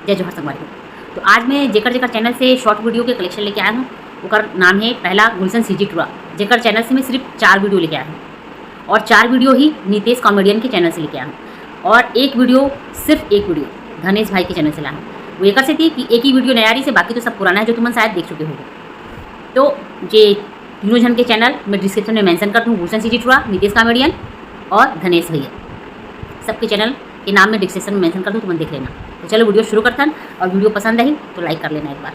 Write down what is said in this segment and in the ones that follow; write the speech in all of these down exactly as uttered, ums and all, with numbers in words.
जय जोहार संगवारी हो। तो आज मैं जेकर जेकर चैनल से शॉर्ट वीडियो के कलेक्शन लेके आया हूँ, ओकर नाम है पहला गुलशन सीजी टुरा, जेकर चैनल से मैं सिर्फ चार वीडियो लेके आया हूँ और चार वीडियो ही नितेश कॉमेडियन के चैनल से लेके आया हूँ और एक वीडियो, सिर्फ एक वीडियो धनेश भाई के चैनल से लाया हूँ। वो एकर से थी कि एक ही वीडियो नया रही से, बाकी तो सब पुराना है जो तुमन शायद देख चुके होगे। तो जे तीनों जन के चैनल मैं डिस्क्रिप्शन में मेंशन कर दूँ, गुलशन सीजी टुरा, नितेश कॉमेडियन और धनेश भैया, सबके चैनल के नाम मैं डिस्क्रिप्शन में मेंशन कर दूँ, तुमन देख लेना। तो चलो वीडियो शुरू करथन और वीडियो पसंद आई तो लाइक कर लेना एक बार।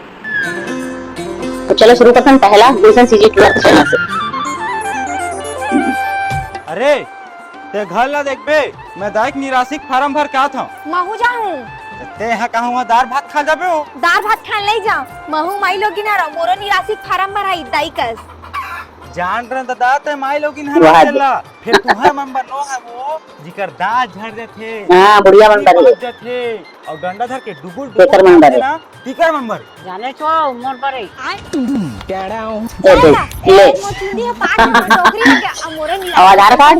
तो चलो शुरू करथन पहला गुलशन सीजी टुरा के चैनल से। अरे, ते घर ला देखबे, मैं दाई के निरासिक फार्म भर के आत हूँ। महू जाहूँ। ते हा कहूँ दार भात खा जाबे हो। दार भात खान नहीं जाऊँ, महू माई लोगिन हरव, मोरो निरासिक फार्म भराई दाई कस। जान रहे दादा, ते माई लोगिन हरव वाह जी। चला। फिर तुहर मन बर नो है वो, जिकर दांत झड़ जथे, हाँ, बुढ़िया मन बर पाक जथे, और डंडा धर के डुबुर डुबुर तेकर मन बर करथे ना, तिकर मन बर। जाने तो मोर बर। ए दे, ले। मोर चुंदी है, पाँच नंबर डोकरी हो गया, अब मोरे नहीं आधार कार्ड?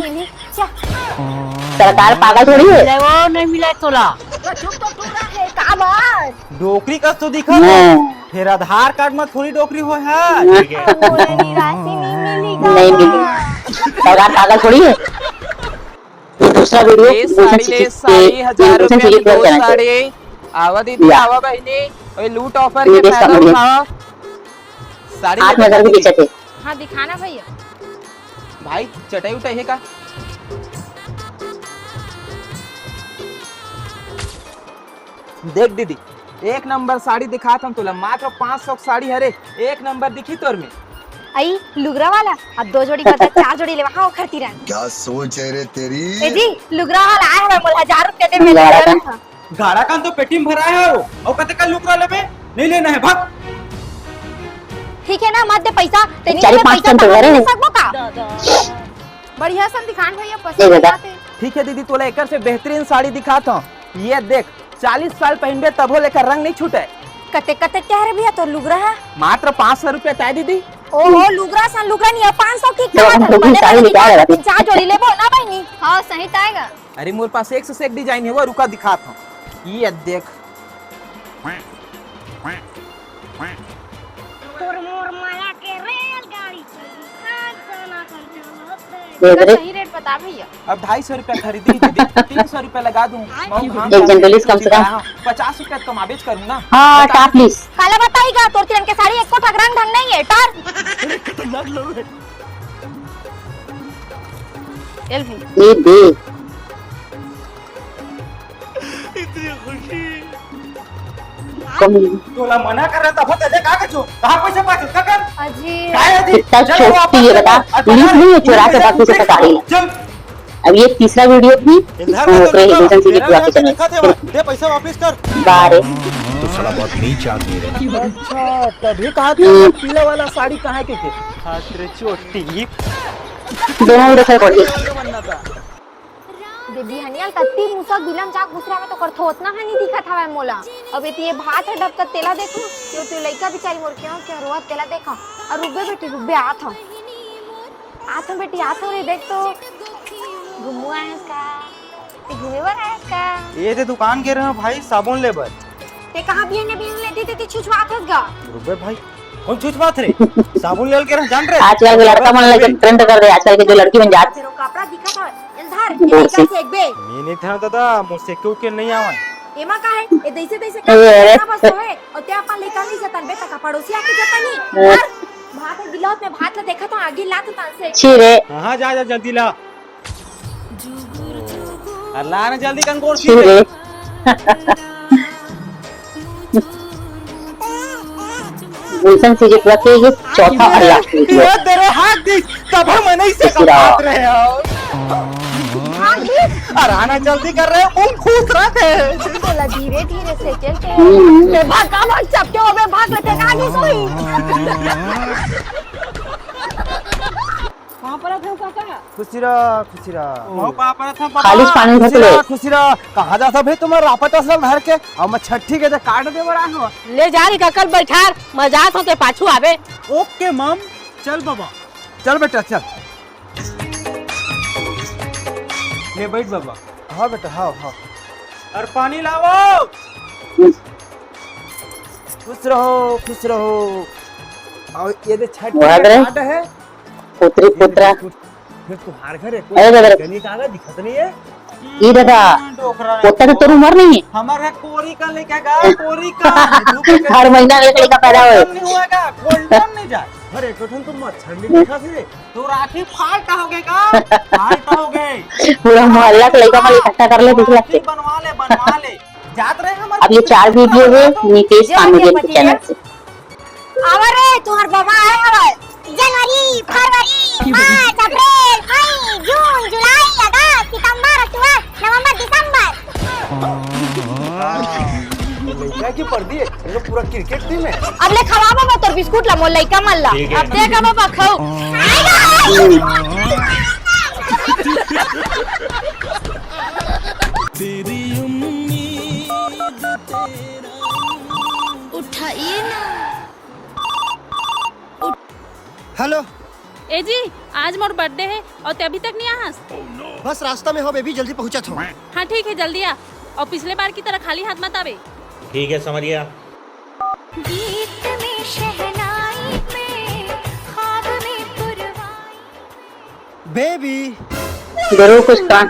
सरकार पागल थोड़ी है। मिले वो नहीं मिले तोला। चुप तो तू रहे, का बात? डोकरी कस तो दिखत है। हाँ। फिर आधार कार्ड में थोड़ी डोकरी होय है। मोरे निरासी नहीं मिली गा। नहीं मिली। सरकार पागल थोड़ी है। तो दूसरा वीडियो ये गुलशन साड़ी ले, सीजी के, साड़ी, हजार गुलशन रुपया सीजी में के दो चैनल पे। साड़ी। आवा दीदी, या। आवा बहिनी, ओए लूट ऑफर ये के देख फायदा कॉमेडियन। उठाओ। साड़ी आठ लेके हजार के दीदी। पीछे थे। हाँ, दिखाना भैया। भाई, चटाई उटाई है का? देख दीदी, एक नंबर साड़ी दिखात हन तोला, मात्र पाँच सौ के साड़ी हरे, एक नंबर दिखी तोर में। आई लुगरा वाला, अब दो जोड़ी बदला चार जोड़ी लेवा, हाँ, ओखर तीरन। क्या सोच है रे तेरी? ए जी, लुगरा वाला आए हवे, मोला हजार रुपया दे, मैं लुगरा वाला। गाड़ा कान तो पेटी में भराए हो, और कते का लुगरा लेबे? नहीं लेना है, भाग। ठीक है ना, मत दे पैसा, ते नहीं चार दे पाँच पैसा, टन तो तो भरे। दे सकबो का? बढ़िया सन दिखान भैया, पसंद आते। ठीक है दीदी, तोला एकर से बेहतरीन साड़ी दिखात हूँ, ये देख। चालीस साल पहिनबे तभो लेकर रंग नहीं छूटे। कते कते कह रे भैया तोर लुगरा है? मात्र पाँच सौ रुपया ताय दीदी। ओहो लुगरा सन लुगरा नहीं है, पाँच सौ की तो कहा हम था, लोग बने साड़ी बने निकाल रहा था। तीन चार जोड़ी लेबो ना बहिनी। हाँ सही ताय गा। अरे मोर पास एक से एक डिजाइन है, वो रुका दिखात हूँ। ये देख। तोर मोर माया के रेलगाड़ी चली, खान सना कर चलो। दे दे। सही रेट बता भैया। अब ढाई सौ रुपया खरीदी दीदी, तीन सौ रुपया लगा दूँ। एक जन तो लीस कम से कम। हाँ, पचास रुपया तो कमाबेच करूँ ना। हाँ, बता। टॉप लीस। काला बताई गा, तोर तीरन के साड़ी एको ठक रंग ढंग नहीं है, टार। अरे खतरनाक लोग हैं। चल भाई। ये दे। इतनी खुशी। कम। तोला मना कर रहा था, बहुत ज्यादा का कर जो? कहाँ पैसे पास का कर? अजी। काय अजी? कितना चल, चोटी वापस है चल। बता। अच्छा, पुलिस नहीं है, चोरा के पुलिस बाकी से पकड़ ले। चल। अब ये तीसरा वीडियो भी इधर वो तो करे देखो, हिंदुस्तान से मेरा भी आपके चैनल। दिखा दे, दे पैसा वापस कर। बारे। तो साला बहुत नीच आदमी है। अच्छा, तभी कहा था हम्म। पीला वाला साड़ी कहाँ के थे? हाथ रे चोटी। दोनों वीडियो खड़े कर दिए। दीदी हनिया कत्ती मुसक बिलम जाक घुसरा में तो करथो, ओतना ह नहीं दिखत हवय मोला। अब एती ये भात है डबकत तेला देखो, यो तो लइका बिचारी मोर के, के रोवत तेला देखा। और रुबे बेटी, रुबे आत हूँ। आत हूँ बेटी, आत हूँ रे, देख तो। घूमू आयस का? ते घूमे बर आयस का? ये ते दुकान के रहा भाई, साबुन ले बर। ते कहाँ बियने बियने लेती ते छुछवात हस गा? रुबे भाई, कौन छुछवात रे? साबुन ले के रहा, जान रे। आजकल के लड़का मन ला ट्रेंड कर दे, आजकल के जो लड़की मन जात। तेरो कपड़ा दिखत हवय। एल धर, बोल एकर से। से एक बे। मैं नहीं था दादा, मुझसे क्यों के नहीं आवन। एमा का है? ए दैसे दैसे ए, अरे। का बस होए? और ते अपन लेकर नहीं जतन बे, तका पड़ोसी आके जतन नहीं। ए। धर, भात गिलावत में भात ला देखत हूँ, आगे लात तान से। छी रे। हाँ, हाँ, जा, जा, जल्दी ला। अल्लाह ने जल्दी कंकोर छी रे। गुलशन सीजी टुरा के ये चौथा और लास्ट वीडियो। ये तेरे हाथ दी, तब हम नहीं से कमात रहे हो। हाथ दी। अरे आना जल्दी कर रहे हो, मुंह खुश रखे। बोला धीरे धीरे से चल के। हम्म। मैं भाग, का भाग, चपके हो, मैं भाग लेते, कहाँ गई सोई? कहाँ पर थे काका? खुशी रह, खुशी रह। मऊ पापा था पापा। खाली पानी भर खुशी ले। रह, खुशी रह। कहाँ जाता भाई तुम्हारा रापट असल धर के? अब मैं छठी के दे काट दे बड़ा हो। ले जा रे काका, बैठार, मैं जात हूँ ते पाछू आवे। ओके मम, चल बाबा। चल बेटा, चल। ले बैठ बाबा। हाँ बेटा, हाँ, हाँ। और पानी लाओ। खुश रहो, खुश रहो। और ये दे छठ वाह रे। कार्ड है। पुत्री ये पुत्रा। फिर, फिर तुहार घर है, अरे दादा। कोई गनी कागज दिखत नहीं है। ई दादा, हम्म, डोकरा पोता तो तोर उम्र नहीं है। हमारे कोरी का लेके गा, कोरी का। हर महीना एक लड़का पैदा होए। गोल्डन नहीं हुआ का, गोल्डन नहीं जा। अरे, कठन तो मच्छर नहीं दिखा थे। तो राखी फाल्ट हो गए का? फाल्ट हो गए। पूरा मोहल्ला के लड़का मन इकट्ठा कर ले, दिख राखी लगते। बनवा ले, बनवा ले। जात रहे हम। अब ये चार वीडियो है नितेश कामेडियन के चैनल से। आवर रे, तुम्हार बाबा है आवर। जनवरी, फरवरी, मार्च, अप्रैल, मई, जून, जुलाई, अगस्त, सितंबर, अक्टूबर, नवंबर, दिसंबर। लइका की पढ़ती है, ये तो पूरा क्रिकेट टीम है। अब ले खवा बाबा तोर बिस्कुट ला मोर लइका मन ला। ठीक है। अब दे का बाबा खाओ। तेरी उम्मीद तेरा उठाइए ना। हेलो। ए जी, आज मोर बर्थडे है और ते अभी तक नहीं आहस। बस रास्ता में हो बेबी, जल्दी पहुंचत हो। हाँ ठीक है, जल्दी आ। और पिछले बार की तरह खाली हाथ मत आवे। ठीक है समरिया। गीत में शहनाई में ख्वाब में पुरवाई। बेबी। जरूर कुछ काम।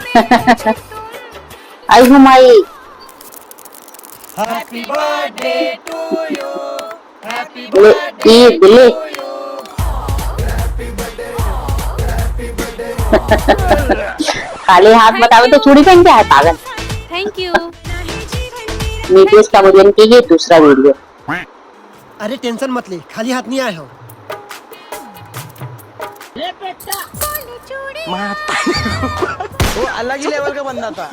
आई हूँ माई। Happy birthday to you। Happy ले, birthday ईद ले। To you। खाली हाथ बतावे तो चूड़ी पहन के आए पागल। Thank you। नितेश कामेडियन की ये दूसरा वीडियो। अरे टेंशन मत ले, खाली हाथ नहीं आए हो। वो अलग ही लेवल का बंदा था।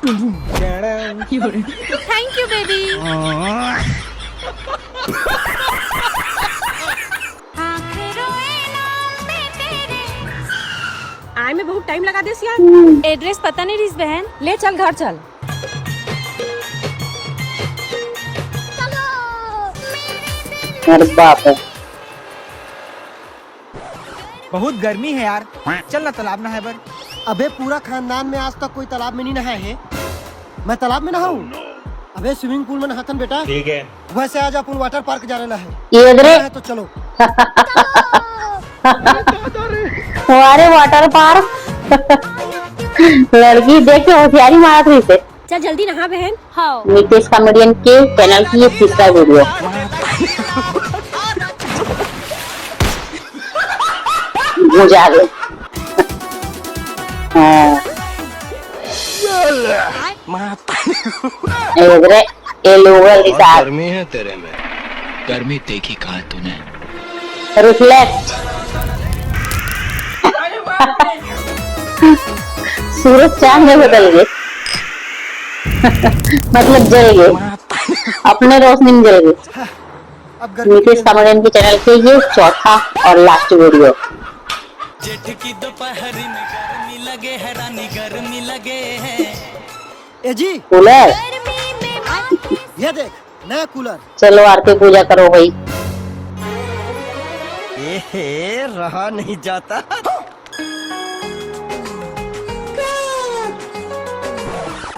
Thank you baby। आए में बहुत टाइम लगा देस यार। एड्रेस पता नहीं रहीस बहन। ले चल घर चल। अरे बाप रे। बहुत गर्मी है यार, चल ना तालाब नहाए बर। अबे पूरा खानदान में आज तक कोई तालाब में नहीं नहाए है, मैं तालाब में नहाऊं? अबे swimming pool में नहाथन बेटा। ठीक है। वैसे आज अपन water park जाने ला है। ये इधर है। है तो चलो। वाह रे water park। लड़की देख के होशियारी मारत रही से। चल जल्दी नहा बहन। हाँ। नितेश कामेडियन के चैनल की ये तीसरा वीडियो। बुझा गए। हाँ। ए रे, ए लोगल बहुत दिशा। गर्मी है तेरे में, गर्मी देखी कहाँ तूने। Reflect। सूरज चांद में बदल गए। मतलब जल गए, अपने रोशनी में जल गए। अब गर्मी नितेश कामेडियन के चैनल पे ये चौथा और लास्ट वीडियो। जेठ की दोपहर में गर्मी लगे है रानी, गर्मी लगे है। ए जी। कूलर। ये देख, नया कूलर। चलो आरती पूजा करो भाई। ए हे, रहा नहीं जाता।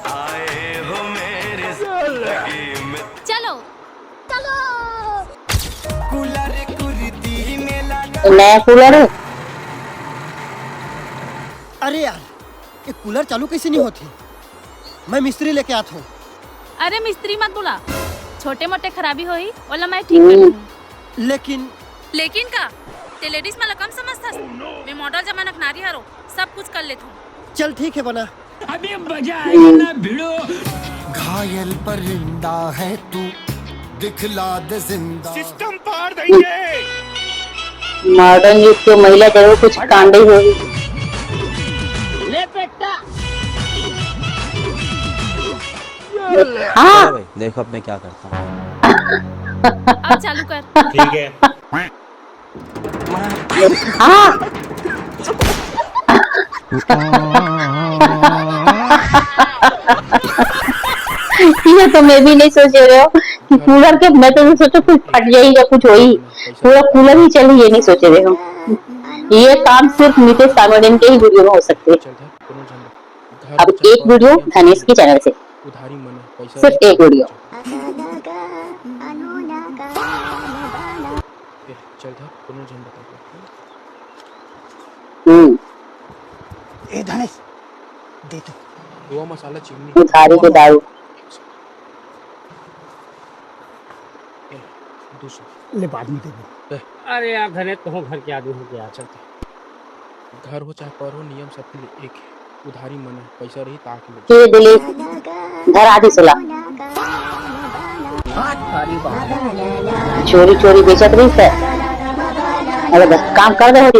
आए हो मेरी जिंदगी में। चलो। चलो। कूलर कुर्ती में लगा। नया कूलर है। अरे यार, ये कूलर चालू कैसे नहीं होती? मैं मिस्त्री लेके आता हूँ। अरे मिस्त्री मत बुला, छोटे मोटे खराबी होही, ओला मैं ठीक कर हम्म। दूँ। लेकिन लेकिन का? ते लेडीज मन ला कम समझथस? मैं मॉडल जमाना के नारी हरो, सब कुछ कर लेथों। चल ठीक है बना। अभी मजा आएगा ना भिड़ो। घायल परिंदा है तू, दिखला दे जिंदा। सिस्टम पार देंगे। मॉडर्न युग के महिला जरूर कुछ कांडे होही। ले बेटा। हाँ। चलो भाई, देखो अब मैं क्या करता हूँ। अब चालू कर। ठीक है। हाँ। ये तो मैं भी नहीं सोचे रहे हो कि कूलर के, मैं तो नहीं सोचा कुछ फट जाई या कुछ होई, पूरा कूलर ही चली, ये नहीं सोचे रहे हो। ये काम सिर्फ नितेश कामेडियन के ही वीडियो में हो सकते हैं। अब एक वीडियो धनेश के चैनल से। सिर्फ एक वीडियो। ए, चल धर, कोनो झन बता। हम्म। ए धनेश, दे तो। वो मसाला चीनी। उधारी के दारू। ए, दो सौ। ले, बाद में देबो। अरे यार धनेश, तुम घर के आदमी हो गया। चलते। घर हो चाहे पर हो, नियम सबके लिए एक है। उधारी मना, पैसा रही ताकि ले। के दिली, घर आदि सुला। चोरी चोरी बेचत रही सर। अरे बस काम कर दे होती।